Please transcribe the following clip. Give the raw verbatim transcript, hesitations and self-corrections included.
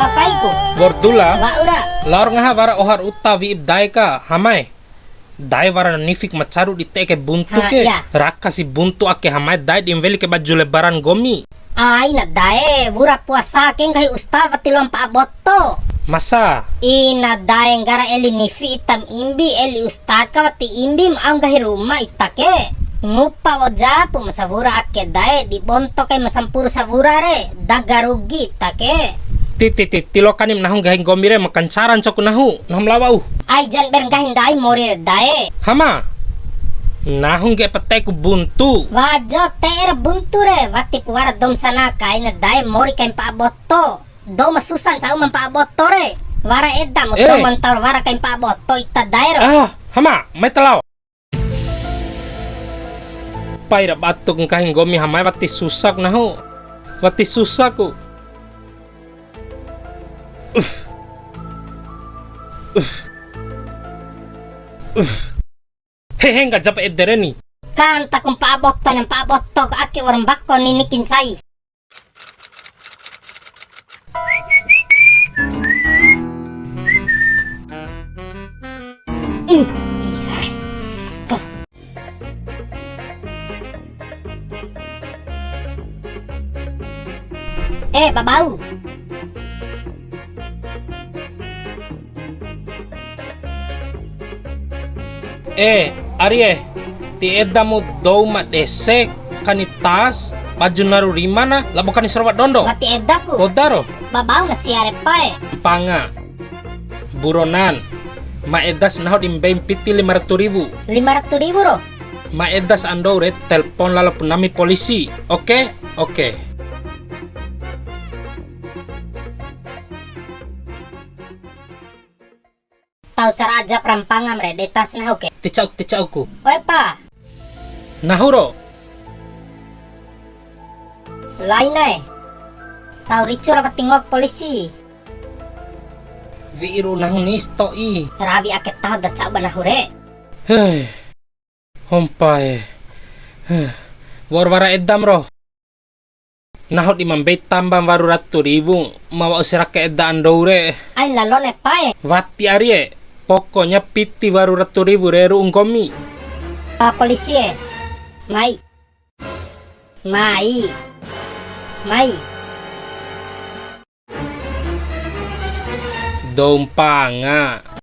Pakaiku. Wa'ur dula. Wa'ura. Laor ngaha wara ohar uta wi'ip dae ka, hamae. Dae wara nifik ma caru di te'e ke buntu ke. Ha, iya. Raka si buntu ake hamae dae di ma weli ke baju lebaran nggomi. Aina dae, wura puasa ke nggahi usta wati loa mpa'a boto. Masa? Ina dae nggara eli nifi itam imbi, eli usta ka wati imbi ma au nggahi ruma ita ke. Ngupa wa'u japu ma sawura ake dae, di bonto kai ma sampuru sawura re, daga rugi ita ke. Ti, ti, ti, ti loa kanim nahu nggahi nggomi re, ma kancara ncoku nahu, nahu ma lao wa'u. Ai jan ber nggahi ndai mori re dae. Hama. Nahu ngge'e peteku buntu. Wajo te'e ra buntu re, watipu wara dou ma sana kaina dae mori kai mpa'a boto. Dou ma susa ncau ma mpa'a boto re. Wara eda mu dou ma ntaur wara kai mpa'a boto ita dae ro. Ah, hama, mai ta lao. Pai ra batuk nggahi nggomi hamae wati susaku nahu. Wati susaku. Uh. Uh. Uh. Hehe, nggak japa ede re ni. Kan taku mpa'a boto na, mpa'a boto ka ake wara mbako nini kincai. Ih, ih, ah. Eh, babau. Eh, Arie, ti edamu dou ma dese kani tas, baju naru rimana, labo kani sorowa dondo. Wati edaku. Poda ro. Babau na sia re pae. Mpanga. Buronan. Ma edas nahu di mbei piti lima ratu riwu. Lima ratu riwu ro. Ma edas andou re telpon lalo pu nami polisi. Oke? Oke. Tau sara'a ja prampangam re, de tas nahu ke. Ti ca'uk, ti ca'uku. Oe pa. Nahu ro. Lainae. Tau ricu ra wati ngoa polisi. Wi'i ru nahu ni sato'i. Rawi ake taho da ca'u ba nahu re. Heh. Hompa e. Heh. Wa'ur wara edam ro. Nahu di ma mbei tamba waru ratu riwu, ma wa'u si raka eda andou re. Ain lalo ne pae. Wati ari e, pokoknya piti waru ratu riwu re ru'u nggomi. Pa polisi e. Mai. Mai. Mai. Dou mpanga.